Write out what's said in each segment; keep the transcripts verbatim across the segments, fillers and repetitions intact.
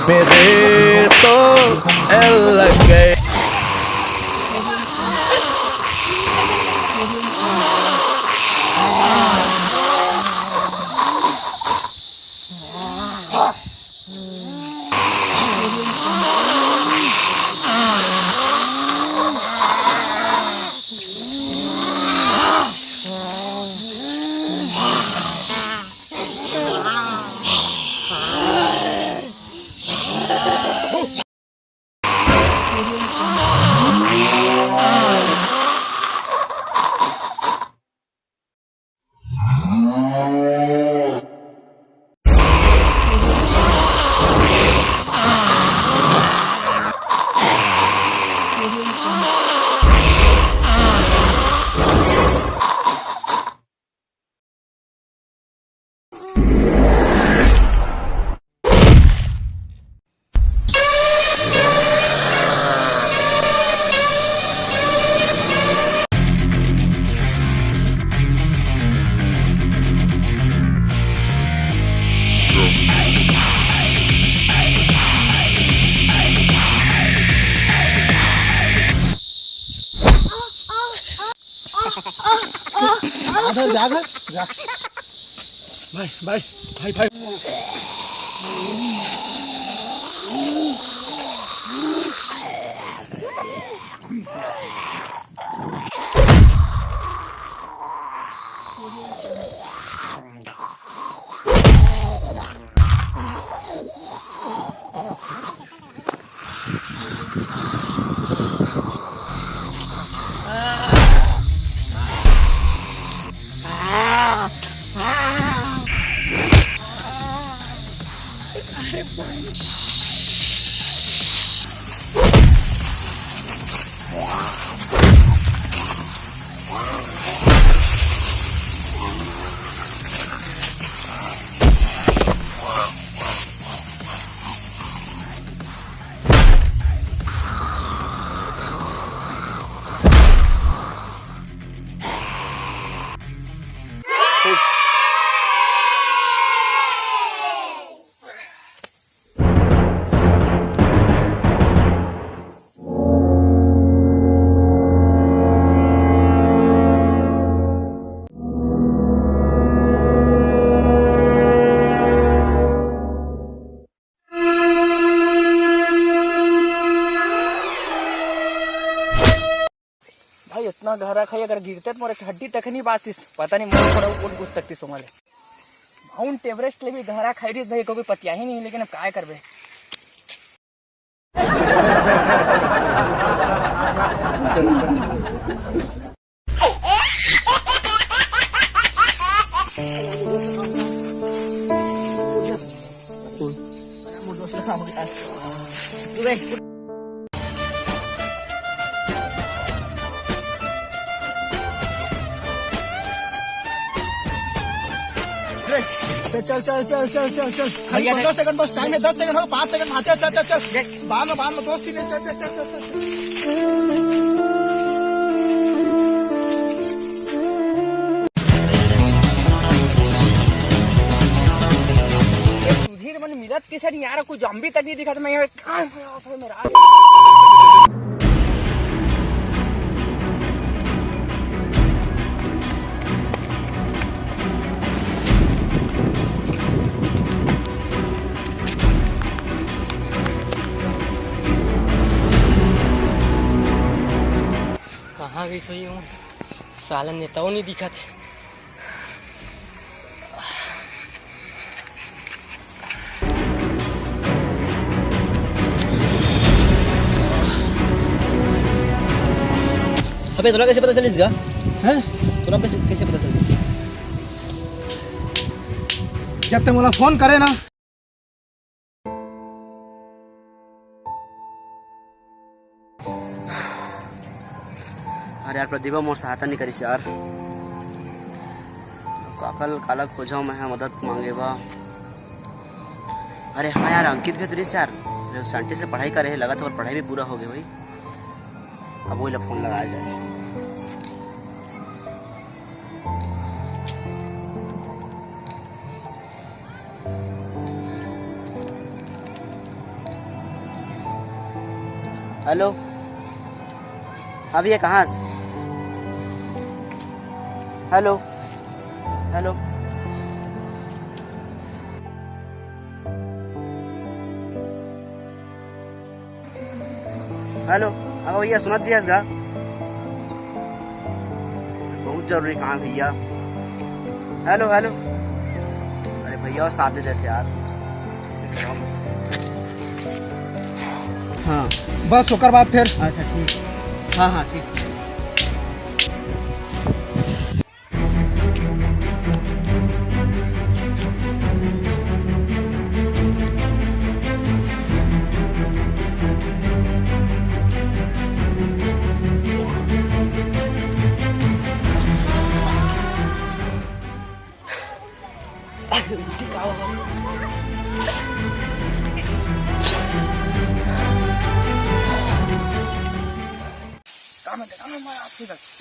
मेरे तो एल लग गए। भाई, भाई, भाई, भाई। भाई, इतना गहरा खाई, अगर गिरते तो मोर एक हड्डी तक नहीं बाचिस। पता नहीं मोर थोड़ा ऊपर घुस सकती सोमाले। माउंट एवरेस्ट ले भी गहरा खाई रही भाई, कोई पतिया ही नहीं, लेकिन अब काय करबे। चल, चल, चल, चल, चल, चल। खाली भैया, पंद्रह सेकंड बस टाइम है, दस सेकंड हो, पाँच सेकंड, हाँ, चल, चल, चल, चल। बाद में, बाद में, दोस्त ही नहीं, चल, चल, चल, चल, चल। सुधीर मन मिलत किसे नहीं यार, कुछ जॉम्बी तक नहीं दिखा, तो मैं यहाँ कहाँ मेरा कहाँ गई सोई हूँ? साला नेताओं नहीं दिखा थे। अबे, तोला कैसे पता चलिस गा? हैं? तोला कैसे, कैसे पता चलिस? जब तक मोला फोन करे ना। अरे यार, प्रदीपा मोर सहायता नहीं करिस यार। काकल काला खोजव मैं, मदद मांगे बा। अरे हाँ यार, अंकित भी तो रिस यार, जो साइंटिस्ट से पढ़ाई करे है, लगा तो ओकर पढ़ाई भी पूरा हो गई होई। अब वही ला फोन लगाया जाए। हेलो, हाँ भैया, कहाँ से? हेलो, हेलो, हेलो, हाँ भैया, सुनत दिया गा? बहुत जरूरी काम है भैया। Hello, hello. अरे भैया, और साथ दे देते यार। हाँ, बस ओकर बाद फिर। अच्छा, ठीक। हाँ, हाँ, ठीक।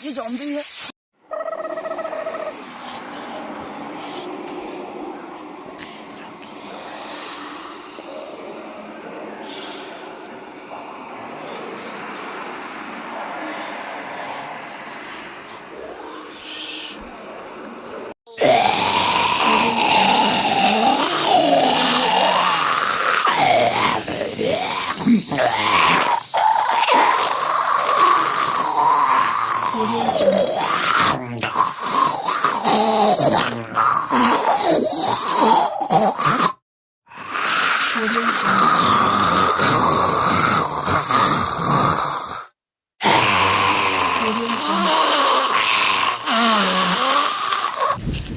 ये zombie है।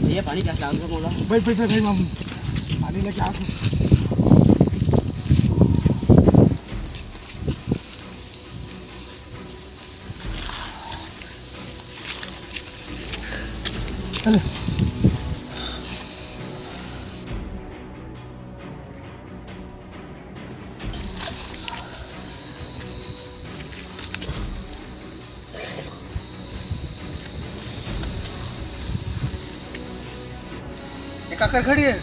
भैया, पानी प्यास लागल बा मोला। भाई, भाई, भाई, भाई, हम पानी लेके आ। अरे। ये काकर खड़ी है?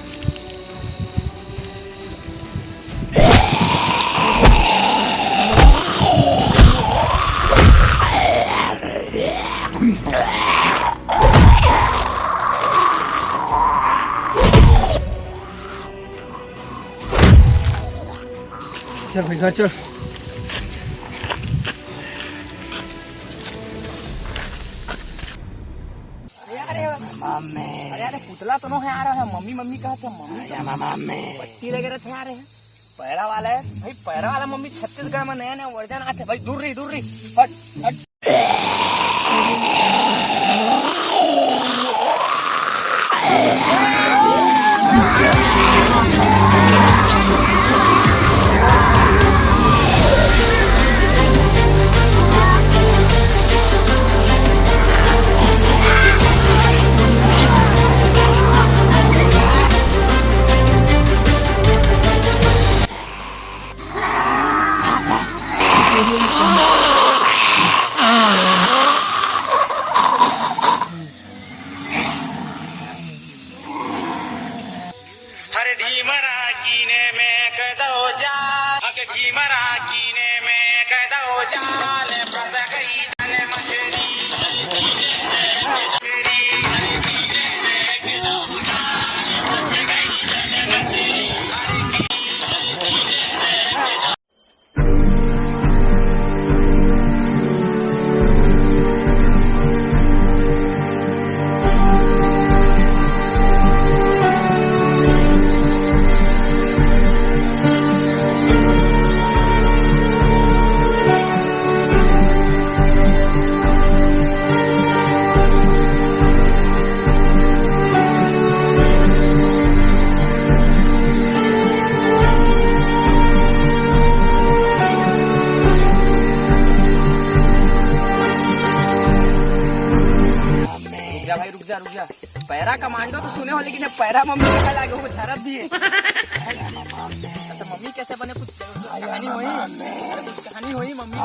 चल भाई, घर चल। अरे, अरे, मम्मी। अरे, अरे, पुतला तो नो है, आ रहा है, मम्मी, मम्मी कहा था, मम्मी तो मम्मी। पट्टी लगे रहते आ रहे हैं। पैरा वाला है भाई, पैरा वाला मम्मी छत्तीसगढ़ में नया नया वर्जन आते भाई, दूर रही, दूर रही, हट, हट। हर ढीमरा कीने में कदौ जाल, हक ढीमरा कीने में कदौ जाल, फंस गई जाल मछली। रुक जा भाई, रुक जा, रुक जा। पैरा कमांडो तो सुने हो, लेकिन ये पैरा मम्मी का लागे, वो धरत दिए। तो मम्मी कैसे बने, कुछ कहानी होई? अरे, कुछ कहानी होई mummy?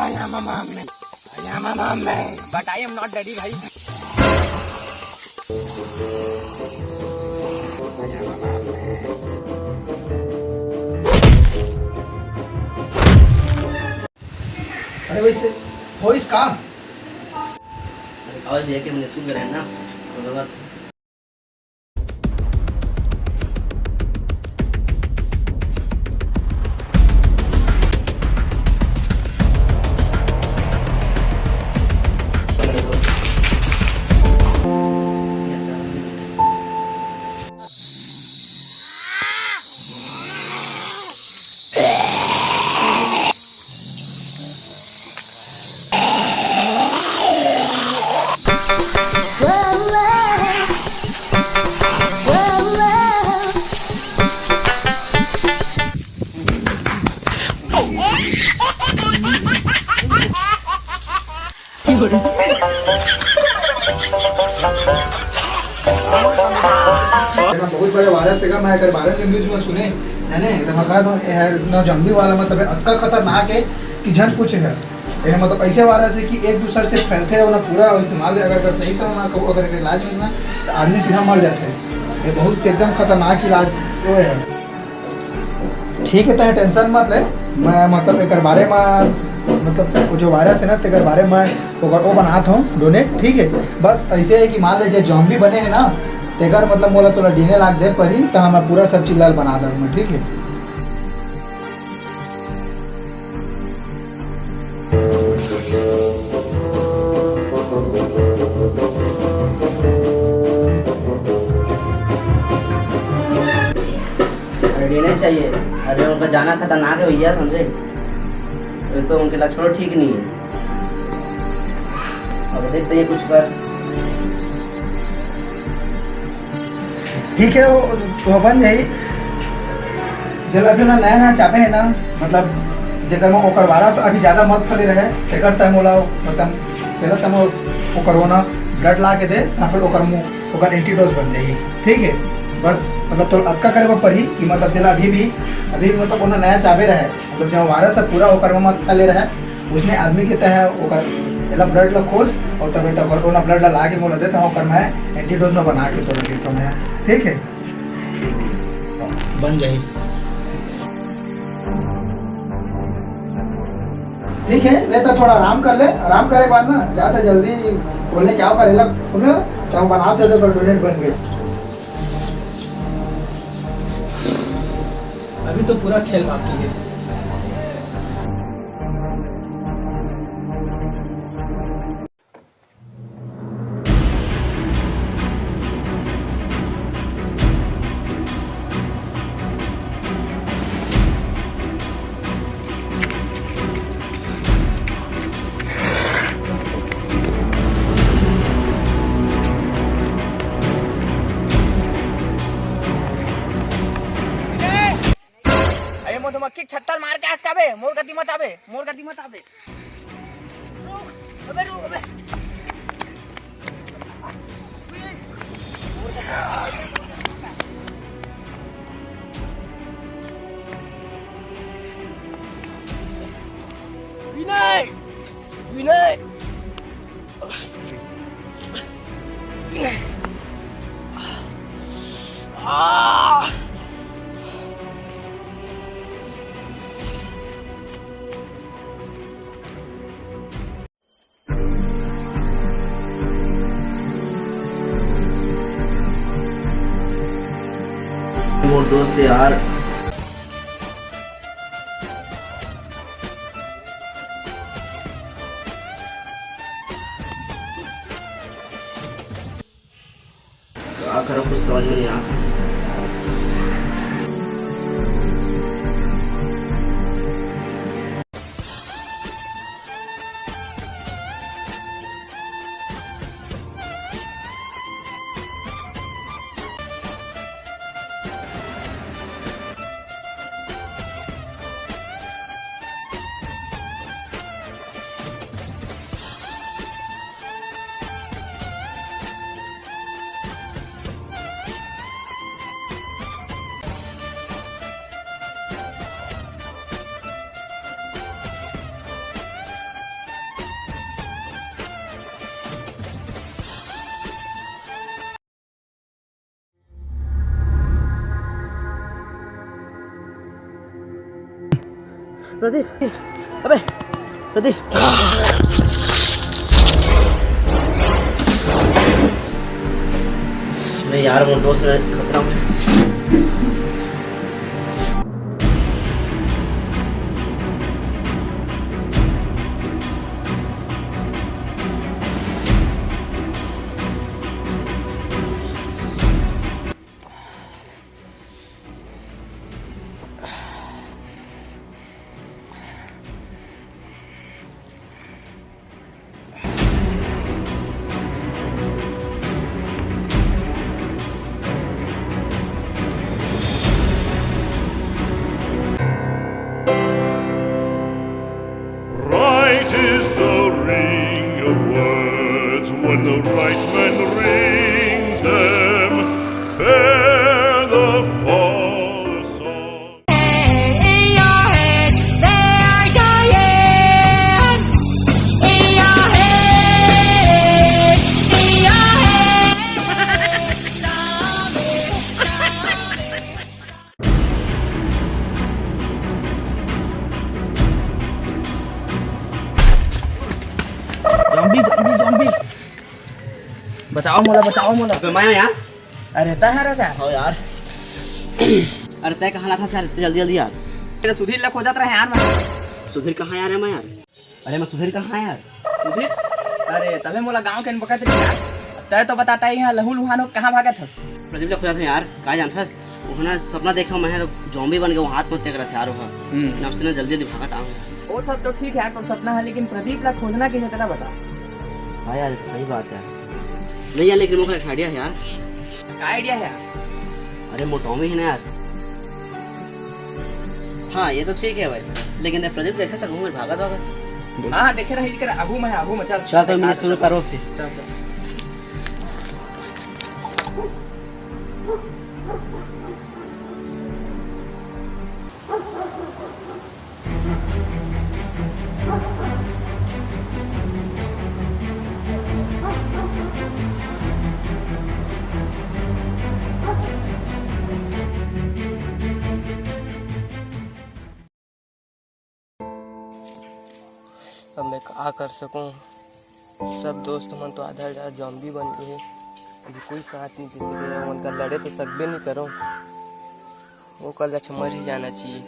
But I am not daddy भाई। वैसे होइस का? अरे, कावल भैया के मैंने स्कूल करे ना, तो मैं बस बहुत बड़े वायरस हे गा, मैं एकर बारे में न्यूज में सुने, जाने, तो मैं कहा तो ये है ना, जॉम्बी वाला, मतलब, अतका खतरनाक है कि झन पूछे है। ये मतलब ऐसे वायरस है कि एक दूसरे से फैलते हैं ना पूरा, और इस्तेमाल अगर, अगर सही समय में को-, अगर इलाज नहीं ना, तो आदमी सीधा मर जाते हैं। ये बहुत एकदम खतरनाक इलाज वो है। ठीक है, तैं टेंशन मत ले, मैं मतलब एकर बारे में, मतलब वो जो वायरस है ना, तेकर बारे में ओकर वो बनात हूँ डोनेट, ठीक है। बस ऐसे है कि मान ले जे जॉम्बी बने हैं ना, तेकर मतलब मोला तोला डीएनए लाग दे परी, त मैं पूरा सब चीज लाल बना दूँ मैं, ठीक है। अरे डीएनए चाहिए। अरे उनका जाना खतरनाक है भैया, समझे? एक तो उनके लक्षण ठीक नहीं है। अब देखते हैं कुछ कर। ठीक है, वो तो बन जाई। जेला अभी ना नया नया चाबे है ना, मतलब जेकर में ओकर वायरस अभी ज्यादा मत फैले रहे, तेकर तय मोला, मतलब तेला तय मोला ओकर वो ना ब्लड ला के दे, या फिर ओकर मुंह, ओकर एंटीडोज बन जाई। ठीक है, बस मतलब तो अतका करे बर पड़ही कि मतलब जेला अभी भी, अभी भी मतलब ओना नया चाबे रहे, मतलब जब वायरस है पूरा ओकर में मत फैले रहे, उसने आदमी के तय ओकर एला ब्लड ला खोज और तब तक ओकर ओना ब्लड ला ला के मोला दे, तो ओकर मैं एंटीडोज में बना के तोड़ देता मैं। ठीक है, बन जाई। ठीक है, नहीं तो थोड़ा आराम कर ले, आराम करे के बाद ना जाते जल्दी बोले क्या करेला, सुन, चाहे बनाते तो डोनेट बन गए। अभी तो पूरा खेल बाकी है। अरे मधुमक्खी छत्तर मार के आज का बे, मोर गति मत आबे, मोर गति मत आबे। रुक, अबे रुक, अबे। विनय, विनय। मोर दोस्त यार। का करव, कुछ समझ में नहीं आता। प्रदीप, अबे। प्रदीप। नहीं यार, मोर दोस्त खतरा में। Right is the ring of words when the right man rings them. Fair the fall, the song. Zombie, zombie, zombie। बचाओ मोला, बचाओ मोला। अबे मैं यार। अरे तैं हरस यार। हो यार। अरे तैं कहाँ ला था यार, इतने जल्दी जल्दी यार। तेरे सुधीर ला खोजत रहे यार मैं। सुधीर कहाँ यार है मैं यार? अरे मैं सुधीर कहाँ यार? सुधीर? अरे तभे मोला गाँव के बकत रही यार। तैं तो बता तैं यहाँ लहू लुहान हो कहाँ भागत हस? प्रदीप ला खोजत हस यार, का जानथस? ओहना सपना देखा मैं तो zombie बन के वो हाथ में तेक रहा था यार, ओहा। हम्म। नाम से ना जल्दी जल्दी भागत आऊँ। वो सब तो ठीक है यार, तो सपना है, लेकिन प्रदीप ला खोजना कैसे, तेला बता। हाँ यार, ये तो सही बात है। नहीं यार, लेकिन मोर एक idea है यार। का idea है यार? अरे मोर टॉमी है ना यार। हाँ, ये तो ठीक है भाई, लेकिन ये प्रदीप देखे सकूँ मैं भागत भागत। हाँ, हाँ, देखे रही कर, आगू में है, आगू में, चल। चल, तो मैं शुरू करो फिर। चल, चल। अब मैं का कर सकूं? सब दोस्त मन तो आधा आधा zombie बन गए हे। अभी कोई साथ नहीं दे सके, उनका लड़े तो सकबे नहीं करो। वो कल अच्छा मर ही जाना चाहिए।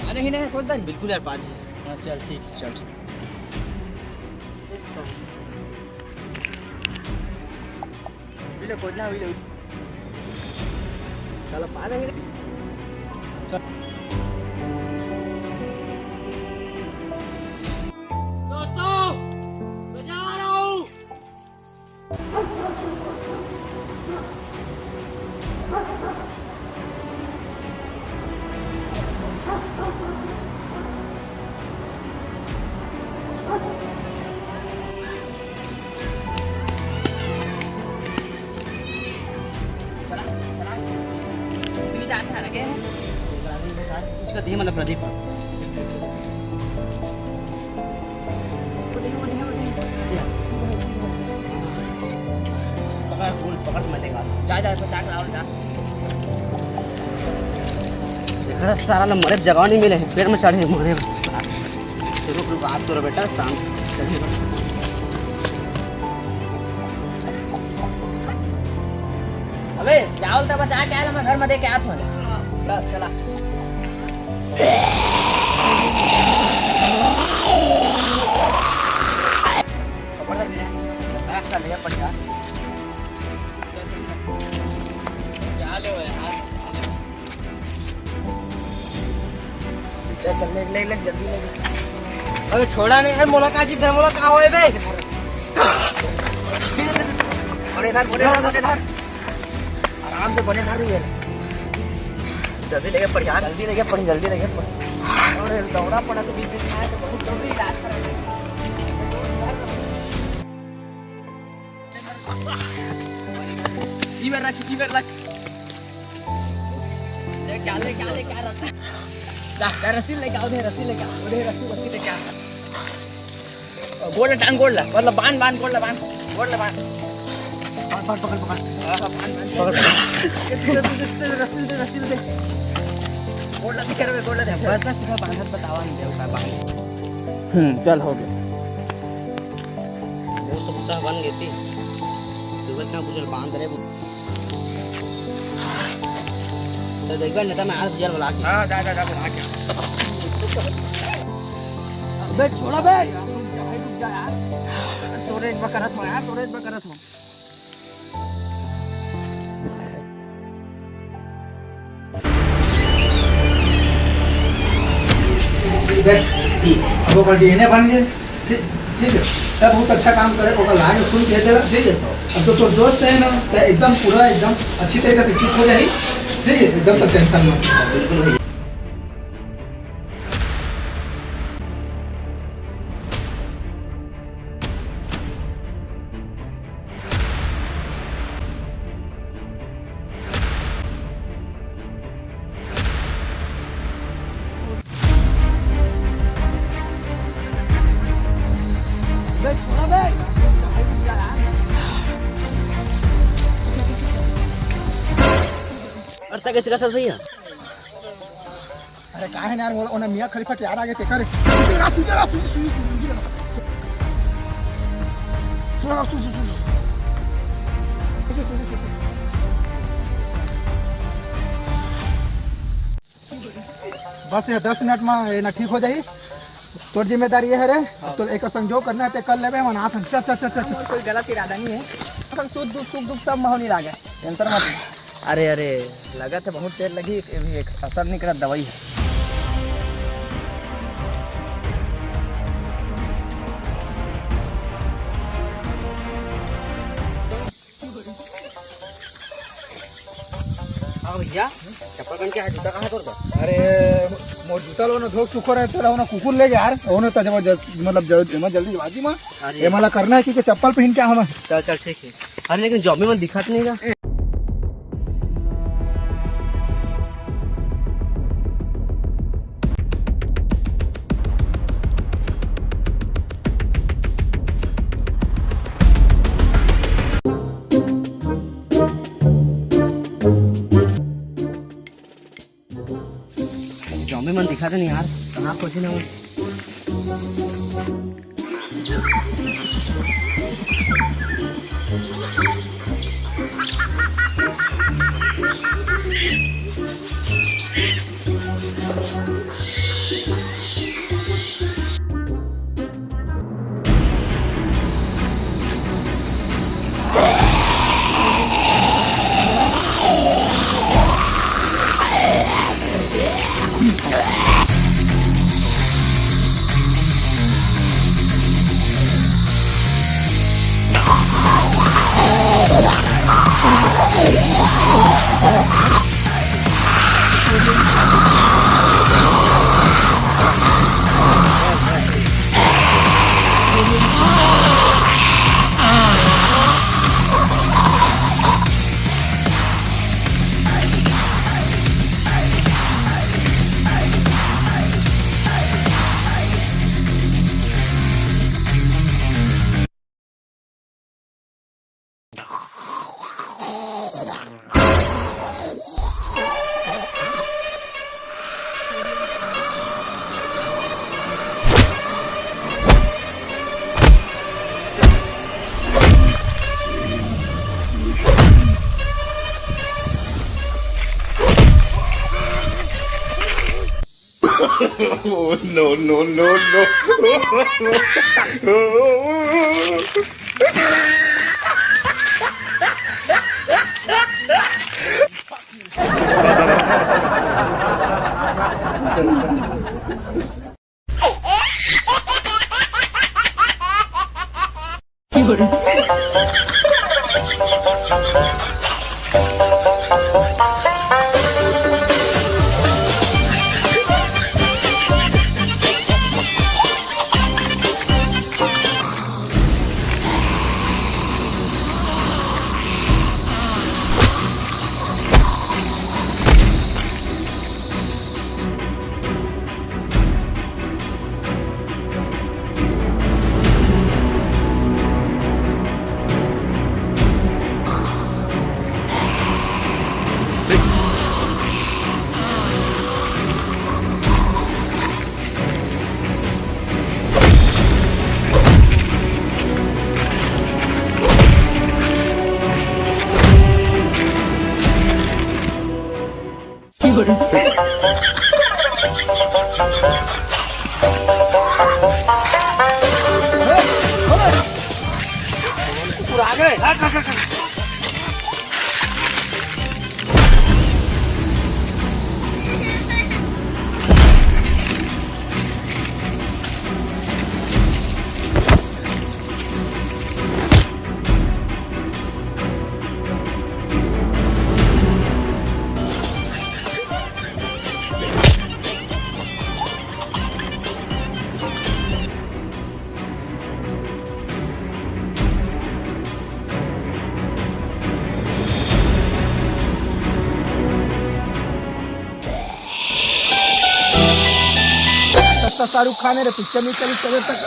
आ जाएंगे ना, खोज दे। बिल्कुल यार, पाँच। हाँ, चल ठीक है। चल ठीक। पीले खोजना, पीले। चलो, पा देंगे। दोस्तों, मैं जा रहा हूँ। इसका ध्यान मतलब प्रदीप। पकड़, फूल पकड़, मैं लेगा। जा, जा, इसको चाट लाओ, जा। देखा, सारा ला मरे जगह नहीं मिले, पेड़ में चढ़े मरे बस। रुक, रुक, आप तो बेटा, शांत। अबे, चावल तो बचा के आया, मैं घर में दे के आया था। बस, चला। पकड़ ले, पकड़ ले। क्या ले हो यार? चल, चल, ले, ले, ले, जल्दी ले, ले। अबे छोड़ा नहीं, अरे मोला का जीत है, मोला का होए बे? बने धर, बने धर, बने धर। आराम से बने धर रही है। जल्दी लेके पड़ यार। जल्दी लेके पड़, जल्दी लेके पड़। अरे दौड़ा पड़ा तो बीच बीच में आया तो बहुत जल्दी इलाज करा। इधर रख, इधर रख। जा, जा, रस्सी लेके आओ, उधर रस्सी लेके आओ, उधर रस्सी, रस्सी लेके आओ। गोड़ ला टांग, गोड़ ला, मतलब बांध, बांध, गोड़ ला बांध, गोड़ ला बांध। पकड़, पकड़, पकड़, पकड़। हाँ, हाँ, बांध, बांध, पकड़। रस्सी दे, रस्सी दे, रस्सी दे। गोड़ ला भी करवे, गोड़ ला दे। बस, बस, इतना बांधत बतावा नहीं दे, बांध। हम्म, चल, हो गया। वो तो कुत्ता बन गई थी। सुबह का बुझल बांध रहे। तो देखबा नेता में आज बुझल बुला के। हाँ, जा, जा, जा, बुला के। अबे, छोड़ा बे। रुक जा यार। तोरे एक बार करत हो यार, तोरे एक बार करत हो। देख, अब ओकर डीएनए बन गए, ठीक, ठीक है, तब बहुत अच्छा काम करे, ओकर लाइन सुन के चला, ठीक है। अब तो तोर दोस्त है ना, तो एकदम पूरा, एकदम अच्छी तरीके से ठीक हो जाही, ठीक है, एकदम तो टेंशन मत ले, बिल्कुल भैया। और तक इसका सब सही है। अरे काहे ना यार, वो, वो ना मियाँ खलीफा के यार आगे ते करे। बस ये दस मिनट में ये ना ठीक हो जाई। तोर जिम्मेदारी ये है रे, तो एक संग जो करना है ते कर लेबे, मन हाथ चल, चल, चल, चल। कोई गलत इरादा नहीं है। अपन सुख दुख, सुख दुख सब में होनी लागे, टेंशन मत ले। अरे, अरे, लगा तो बहुत देर लगी, ये भी एक असर नहीं करत दवाई है। हाँ भैया, चप्पल पहन के, हाँ, जूता कहाँ है तोर बा? अरे, मोर जूता लो ना, धोक चुको रहे, तेरा होना कुकुर ले गया यार, होना तो जबरदस्त, मतलब, जल्द, एमा जल्दीबाजी में, अरे। ये मला करना है कि, कि चप्पल पहन के हम। चल, चल, ठीक है। अरे, लेकिन जॉम्बी मन दिखत नहीं गा। जॉम्बी मन दिखाते नहीं यार, कहाँ खोजे ना वो। Oh, no, no, no, no. सस्ता शाहरुख खान है रे, पिक्चर नहीं चली तब तक।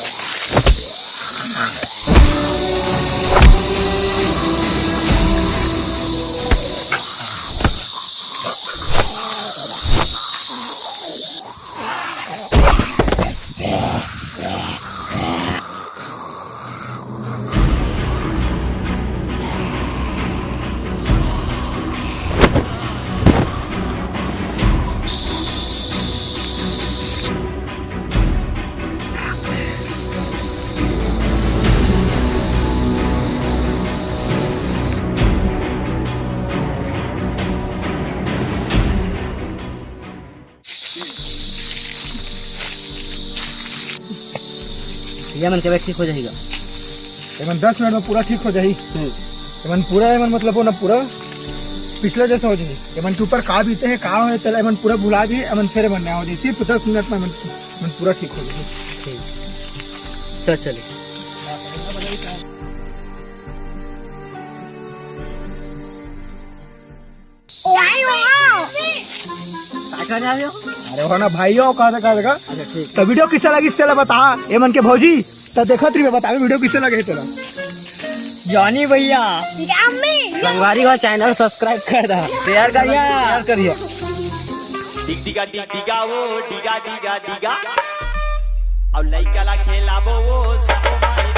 भैया मन के ठीक हो जाएगा। एमन दस मिनट में पूरा ठीक हो जाही। एमन पूरा, एमन मतलब वो ना पूरा पिछले जैसा हो जाही। एमन के ऊपर का बीते हे, का होए, तेला एमन पूरा भुला जाही। एमन फिर एमन नया हो जाही, सिर्फ दस मिनट में एमन, एमन पूरा ठीक हो जाही। चल चले। अरे हो ना भाई हो, कहा था, कहा था। अच्छा, ठीक। तो वीडियो किसे लगिस तेला बता, एमन के भौजी। तो देखत रहिबे, बतावे वीडियो किसे लगे तेला। जॉनी भैया। संगवारी हो, चैनल सब्सक्राइब कर दा। शेयर करिया। शेयर करिया। डिग डिगा डिग डिगा वो, डिगा डिगा डिगा। अब लइका ला खेलाबो वो, सबो मारे